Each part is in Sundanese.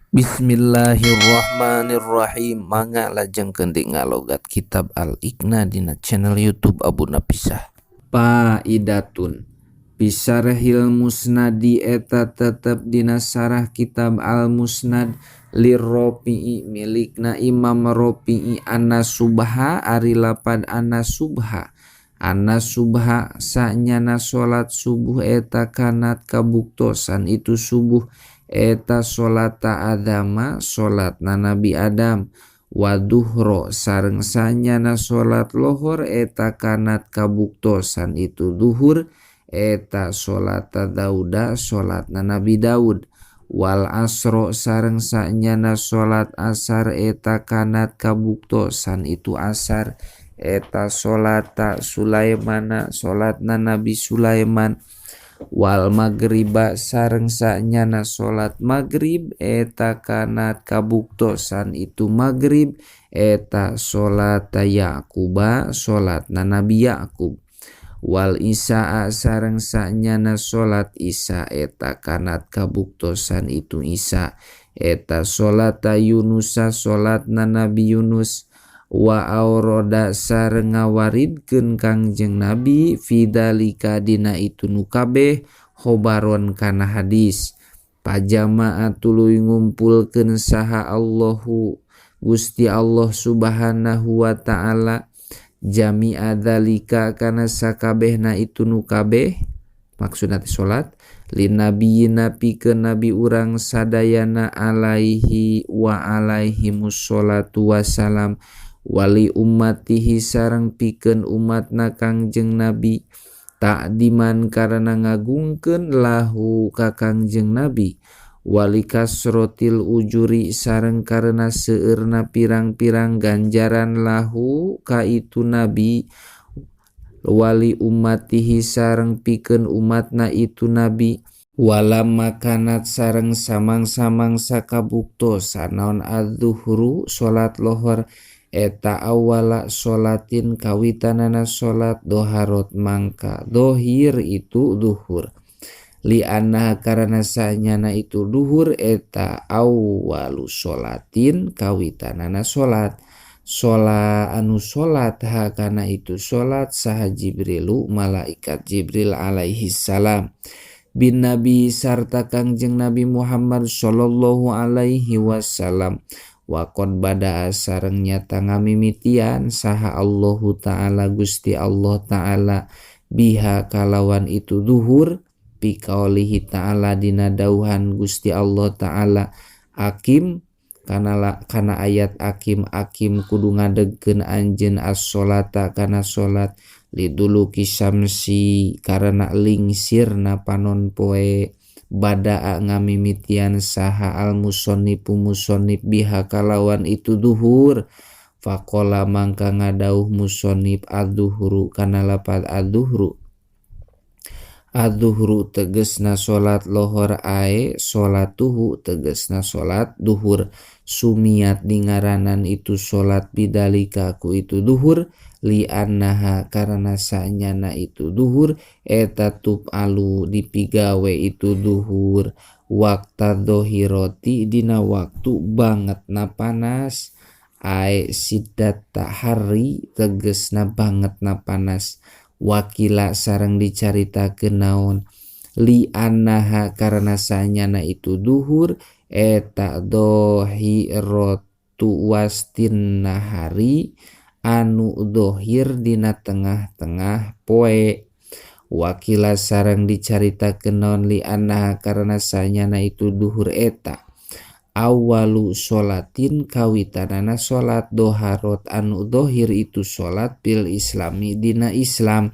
Bismillahirrahmanirrahim. Mangga lajengkeun di ngalogat kitab Al-Iqna dina channel YouTube Abu Napisah. Faidatun Fisarhil Musnadi eta tetep dina sarah kitab Al-Musnad lirrofi'i milikna Imam Rofi'i anna subha ari lapad anna subha anna subha sanyana salat subuh eta kanat kabuktosan itu subuh eta sholata adama salatna Nabi Adam wa duhro sareng sanyana salat lohor eta kanat kabuktosan itu duhur eta sholata Dauda salatna Nabi Daud wal asro sareng sanyana salat asar eta kanat kabuktosan itu asar eta sholata Sulaimana salatna Nabi Sulaiman wal magriba sareng sanyana salat magrib eta kanat kabuktosan itu magrib eta sholata Yaquba salatna Nabi Yaqub wal isyaa sareng sanyana salat isya eta kanat kabuktosan itu isya eta sholata Yunusa salatna Nabi Yunus wa auroda sareng ngawaridkeun Kangjeng Nabi fidzalika dina itu nu kabeh khobaron kana hadis pajama'a tuluy ngumpulkeun saha Allahu Gusti Allah Subhanahu wa ta'ala jami'a dzalika kana sakabehna itu nu kabeh maksudna teh salat linabiyina pikeun nabi urang sadayana alaihi wa alaihimus sholatu wassalam wali ummatihi sareng pikeun umatna Kangjeng Nabi takdiman karena ngagungkeun lahu ka Kangjeng Nabi wali kasrotil ujuri sareng karena seueurna pirang-pirang ganjaran lahu ka itu nabi wali ummatihi sareng pikeun umatna itu nabi walamma kanat sareng samang-samangsa kabuktosan naon adz-dzuhru salat lohor eta awala sholatin kawitanana salat doharot mangka dohir itu duhur li anna karena sanyana itu duhur eta awalu sholatin kawitanana salat sholat anu salat ha kana itu salat saha Jibrilu malaikat Jibril alaihi salam bin Nabi sarta Kangjeng Nabi Muhammad sallallahu alaihi wasallam waqad bada'a sareng nyata ngamimitian saha Allahu ta'ala Gusti Allah ta'ala biha kalawan itu duhur piqaulihi ta'ala dina dauhan Gusti Allah ta'ala akim kana ayat akim akim kudu ngadegkeun anjeun as-sholata kana salat liduluki syamsi karena lingsirna panon poe badaa ngamimitian saha al-mushonnifu mushonnif biha kalawan itu duhur faqala mangka ngadauh mushonnif adzuhru kana lapad adzuhru adzuhru tegesna salat lohor ae sholatuhu tegesna salat duhur sumiat dingaranan itu salat bidalika ku itu duhur li annaha karena sanyana itu duhur eta tuf'alu dipigawe itu duhur wakta dhohiroti dina waktu bangetna panas ae siddat tahari tegesna bangetna panas wakila sareng dicaritakeun naon li annaha karena sanyana itu duhur eta dhohiratu wastin nahari anu dhohir dina tengah-tengah poe wakila sareng dicaritakeun naon li annaha karena sanyana itu duhur eta awalu sholatin kawitanana salat doharot anu dohir itu salat fil islami dina Islam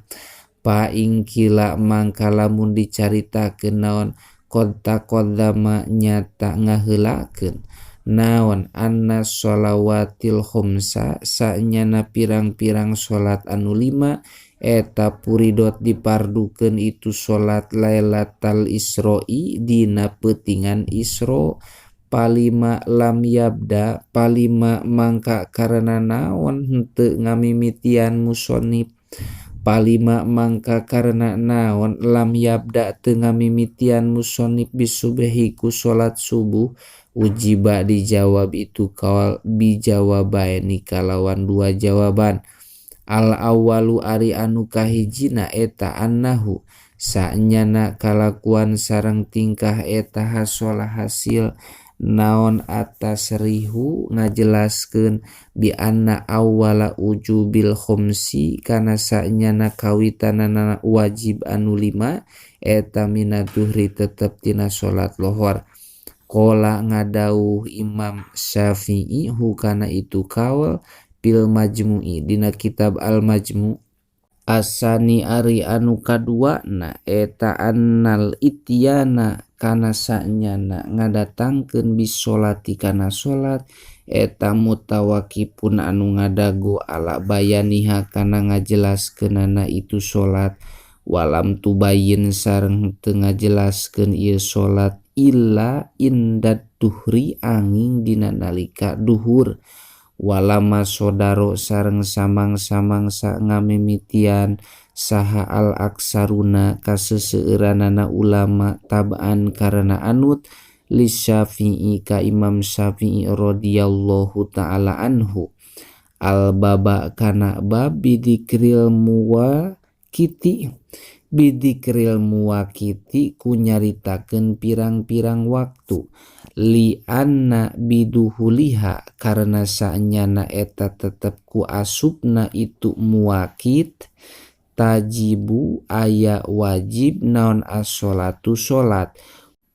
pa ingkila mangka lamun dicaritakeun naon qad taqaddama nyata ngaheulakeun naon anna sholawatil khamsa sanyana pirang-pirang salat anu lima eta puridot dipardukeun itu salat Lailatal Isro'i dina peutingan Isra palima lam yabda palima mangka karena naon henteu ngamimitian mushonnif Palima mangka karena naon lam yabda teu ngamimitian musonif bisubhi ku salat subuh ujiba dijawab itu kaul bijawabaini kalawan dua jawaban. Al awalu ari anu kahijina eta annahu sanyana kalakuan sareng tingkah eta hasola hasil naon atas rihu ngajelaskeun bi anna awwala wujubil khomsi kana sanyana kawitanana wajib anu lima eta minadzuhri tetep tina salat lohor. Qala ngadauh Imam Syafi'i hukana itu kaul fil majmu'i dina kitab al majmu'. Asani ari anu kaduana eta annal ityana kana sanyana ngadatangkeun bisolati kana salat eta mutawakifun anu ngadago ala bayaniha kana ngajelaskeunana itu salat walam tubayin sareng teu ngajelaskeun ieu salat illa indad duhri angin dina nalika duhur walama sodaro sareng samang-samangsa ngamimitian saha al aksaruna kaseseueuranana ulama tab'an karena anut li Syafi'i ka Imam Syafi'i radhiyallahu ta'ala anhu. Al baba kana bab bidikril muwakiti bidikril muwakiti ku nyaritakeun pirang-pirang waktu li anna biduhuliha karena sanyana eta tetep ku asupna itu muwakit tajibu aya wajib naon as-sholatu salat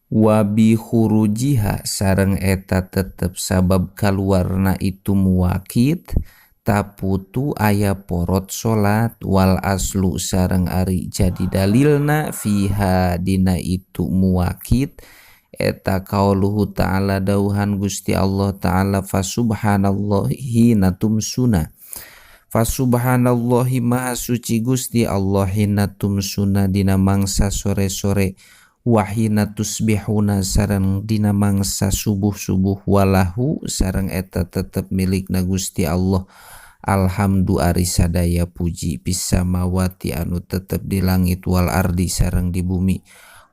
wa bi khurujiha sareng eta tetep sabab kaluarna itu muwakit taputu aya porot salat wal aslu sareng ari jadi dalilna fiha dina itu muwakit eta qauluhu ta'ala dauhan Gusti Allah ta'ala fasubhanallahi hina tumsuna fasubhanallahi maha suci Gusti Allah hina tumsuna dina mangsa sore-sore wa hina tusbihuna sareng dina mangsa subuh-subuh walahu sareng eta tetep milikna Gusti Allah. Alhamdu ari sadaya puji fis samawati anu tetep di langit wal ardi sareng di bumi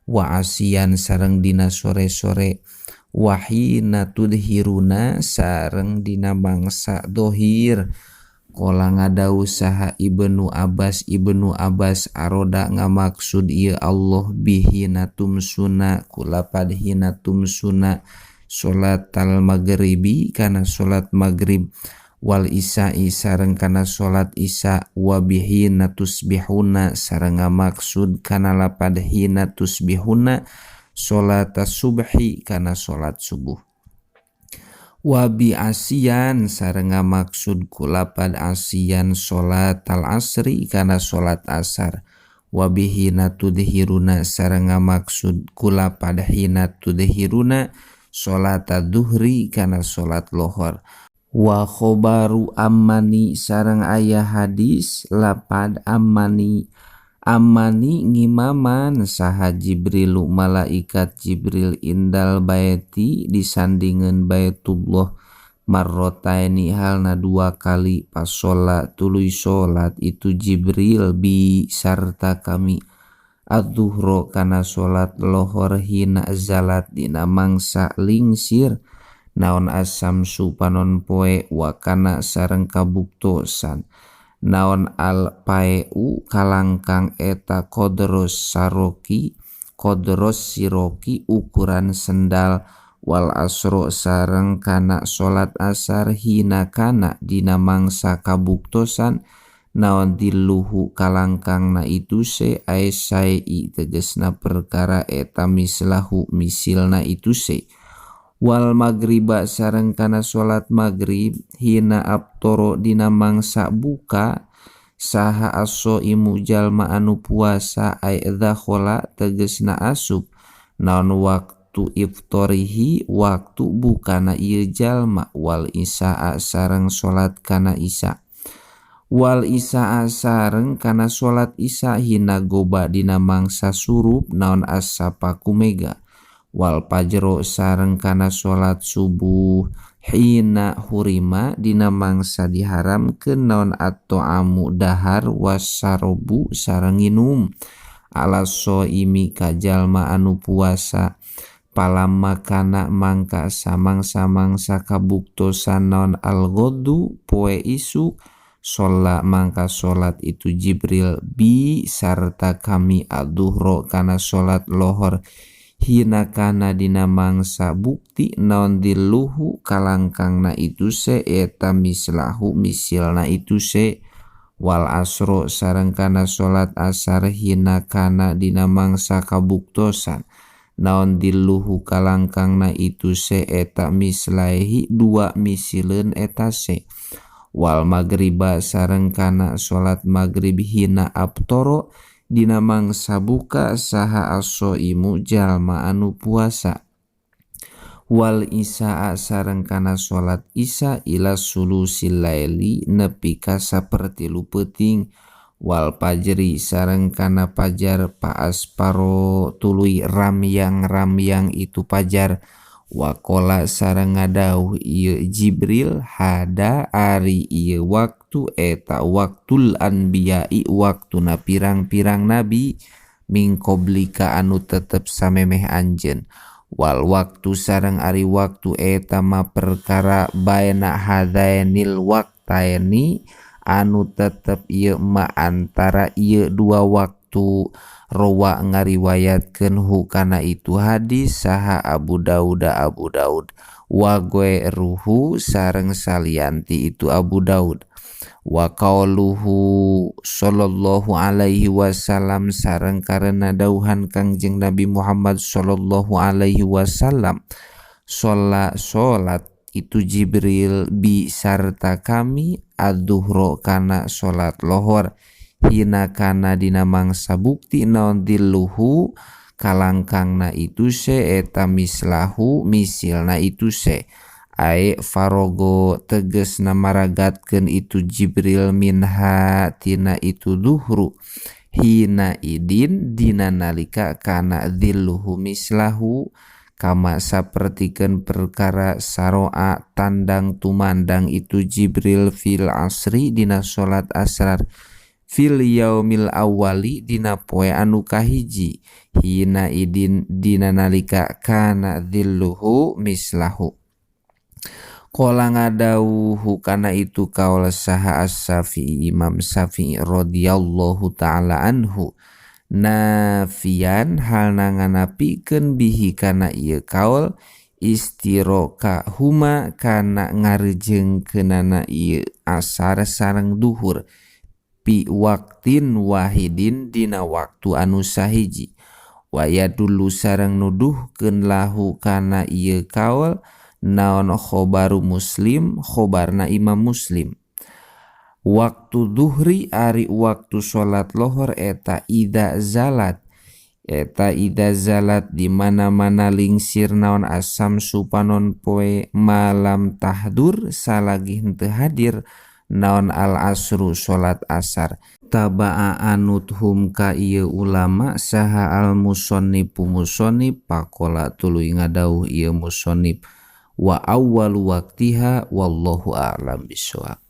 wa asian sareng dina sore-sore wa hina tudhiruna sareng dina mangsa dohir. Qala ngadau saha Ibnu Abbas Ibnu Abbas aroda ngamaksud ieu Allah bihina tumsuna kulapad hina tumsuna salatal maghribi kana salat maghrib wal isya'i sareng kana salat isya wa bihina tusbihuna sareng ngamaksud kana lapad hina tusbihuna salat subhi kana salat subuh wa bi asian sareng ngamaksud kulapad asian salat al asri kana salat asar wa bihina tudhiruna sareng ngamaksud kulapad hina tudhiruna salat duhri kana salat lohor wa khobaru amani sareng aya hadis lapad amani amani ngimaman saha Jibrilu malaikat Jibril indal baiti disandingan Baitullah marrotaini halna dua kali pas sholat tuluy sholat itu Jibril bi sarta kami adzuhro kana sholat lohor hina zalat dina mangsa lingsir naon asamsu panon poe wakana sareng kabuktosan naon al paeu kalangkang eta kodros saroki kodros siroki ukuran sendal wal asro sareng kana salat asar hina kana dina mangsa kabuktosan naon diluhu kalangkangna itu se ae sae tegesna perkara eta mislahu misilna itu se wal maghriba sareng kana salat maghrib hina abtoro dina mangsa buka saha as-shaimu jalma anu puasa ai dakhala tegesna asup naon waktu iftorihi waktu bukana ieu jalma wal isyaa sareng salat kana isya wal isyaa sareng kana salat isya hina goba dina mangsa surup naon as-safaku mega. Wal fajro sareng kana salat subuh hina hurima dina mangsa diharamkeun naon at-ta'amu dahar wasarobu sareng nginum ala shaimi ka jalma anu puasa. Palamma kana mangka samang-samangsa kabuktosan naon al-ghaddu poe isuk sholla mangka salat itu Jibril bi sarta kami adzuhra kana salat lohor hina kana dina mangsa bukti naon diluhu kalangkangna itu se eta mislahu misilna itu se. Wal asro sareng kana salat asar hina kana dina mangsa kabuktosan naon diluhu kalangkangna itu se eta mislaihi dua misileun eta se. Wal magriba sareng kana salat magrib hina abtoro dina mangsa buka saha as-shaimu jalma anu puasa. Wal isyaa sareng kana salat isya ila sulusil laili nepi ka sapertilu peuting. Wal fajri sareng kana pajar paasparo tuluy ramyang-ramyang itu pajar. Wakola sareng ngadauh ieu Jibril hada ari ieu waktu eta waktul anbiya'i waktuna pirang-pirang nabi min qoblika anu tetep samemeh anjeun. Wal waktu sareng ari waktu eta ma perkara baena hadainil waqtaini anu tetep ieu ma antara ieu dua waktu. Rawa ngariwayatkeun hu kana itu hadis saha Abu Daud Abu Daud wa ghairuhu sareng salianti itu Abu Daud. Wa qauluhu sallallahu alaihi wasallam sareng karena dauhan Kangjeng Nabi Muhammad sallallahu alaihi wasallam salat itu Jibril bi sarta kami adzuhra kana salat lohor hina kana dina mangsa bukti naon diluhu kalangkangna itu se eta mislahu misilna itu se. Ae farogo tegesna maragatkeun itu Jibril minha tina itu duhru hina idin dina nalika kana dhilluhu mislahu kama sapertikeun perkara saroa tandang tumandang itu Jibril fil asri dina salat asrar fil yaumil awali dina poe anu kahiji hina idin dina nalika kana dhilluhu mislahu. Qala ngadauhu kana itu kaul saha as-Syafi'i Imam Syafi'i radhiyallahu taala anhu nafian halna nganapikeun bihi kana ieu kaul istiroka huma kana ngarejeungkeunana ieu asar sareng duhur pi waktin wahidin dina waktu anu sahiji. Wa yadullu sareng nuduhkeun lahu kana ieu kaul naon khobaru Muslim khobarna Imam Muslim. Waktu duhri ari waktu salat lohor eta ida zalat eta ida zalat di mana-mana lingsir naon asam supanon poe malam tahdur salagi henteu hadir naon al asru salat asar. Taba'a anut hum ka ieu ulama saha al musannifu musannif pakola tuluy ngadauh ieu musannif wa awwalu waqtiha wallahu a'lam bissawab.